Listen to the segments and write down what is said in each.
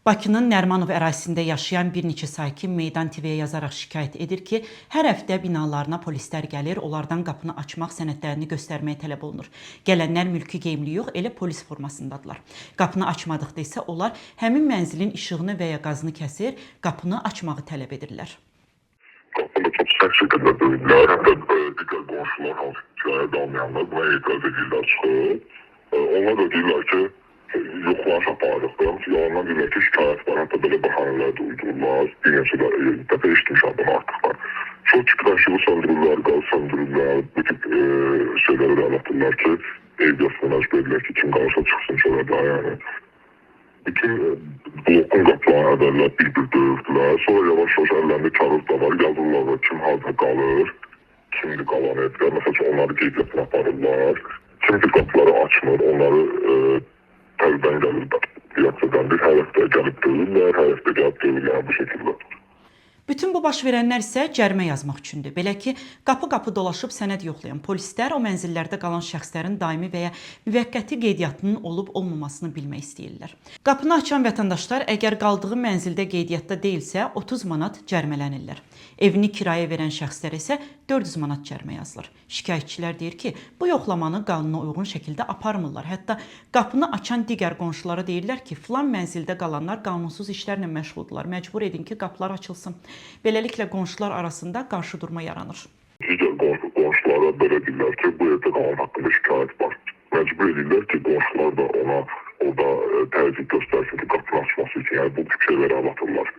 Bakının Nərimanov ərazisində yaşayan bir neçə sakin Meydan TV-yə yazaraq şikayət edir ki, hər həftə binalarına polislər gəlir, onlardan qapını açmaq, sənədlərini göstərməyə tələb olunur. Gələnlər mülki geyimli yox, elə polis formasındadılar. Qapını açmadıqda isə onlar həmin mənzilin işığını və ya qazını kəsir, qapını açmağı tələb edirlər. Qapını çox sərt şəkildə döydülər. Hətta digər qonşular, hansı ki, kirayədə almayanlar buna etiraz edirlər çıxıb. Onlar da deyirlər ki, yoxlanış aparırıq. Yalandan deyirlər ki, şikayət var. Hətta belə bəhanələr də uydururlar. Bir neçə dəfə eşitmişəm bunu artıq da. Çox çıxır, işığı söndürürlər, qazı söndürürlər. Bu tip şeylərə də əl atırlar ki, ev yasını məcbur edirlər ki, kim qalırsa çıxsın çölə də, yəni. Bütün blokun qapılarını əvvəllər bir-bir döyürdülər. Sonra yavaş-yavaş əllərində kağız da var, yazırlar kim harda qalır, kimdir qalan evdə. Məsəl üçün, onları qeydiyyatına aparırlar. Kim ki qapıları açmır, onları təzədən gəlir, reaksiyadan bir hər həftə gəlib döyürlər, hər həftə gəlib döyürlər bu şəkildə. Bütün bu baş verənlər isə cərimə yazmaq üçündür. Belə ki, qapı-qapı dolaşıb sənəd yoxlayan polislər o mənzillərdə qalan şəxslərin daimi və ya müvəqqəti qeydiyyatının olub-olmamasını bilmək istəyirlər. Qapını açan vətəndaşlar əgər qaldığı mənzildə qeydiyyatda deyilsə 30 manat cərimələnirlər. Evini kirayə verən şəxslərə isə 400 manat cərimə yazılır. Şikayətçilər deyir ki, bu yoxlamanı qanuna uyğun şəkildə aparmırlar. Hətta qapını açan digər qonşulara deyirlər ki, filan mənzildə qalanlar qanunsuz işlərlə məşğuldurlar. Məcbur edin ki, qapılar açılsın. Beləliklə qonşular arasında qarşıdurma yaranır. Digər qonşulara belə deyirlər ki, bu evdə qalan haqqında şikayət var. Məcbur edirlər ki, qonşular da ona orada təzyiq göstərsin ki, qapını açması üçün. Yəni bu tip şeylərə əl atırlar.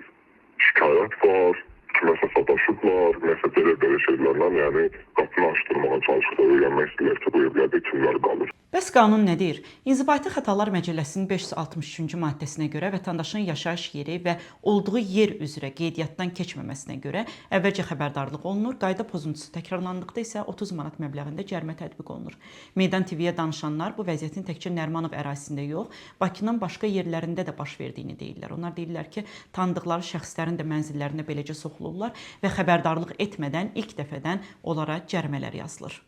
Şikayət var, kiməsə sataşıblar, nəsə belə-belə şeylərlə, yəni qapını açdırmağa çalışırlar, öyrənmək istəyirlər ki, bu evlərdə kimlər qalır. Bəs qanun nə deyir? İnzibati Xətalar Məcəlləsinin 563-cü maddəsinə görə vətəndaşın yaşayış yeri və olduğu yer üzrə qeydiyyatdan keçməməsinə görə əvvəlcə xəbərdarlıq olunur, qayda pozuntusu təkrarlandıqda isə 30 manat məbləğində cərimə tətbiq olunur. Meydan TV-yə danışanlar bu vəziyyətin təkcə Nərimanov ərazisində yox, Bakının başqa yerlərində də baş verdiyini deyirlər. Onlar deyirlər ki, tanıdıqları şəxslərin də mənzillərinə beləcə soxulurlar və xəbərdarlıq etmədən ilk dəfədən onlara cərimələr yazılır.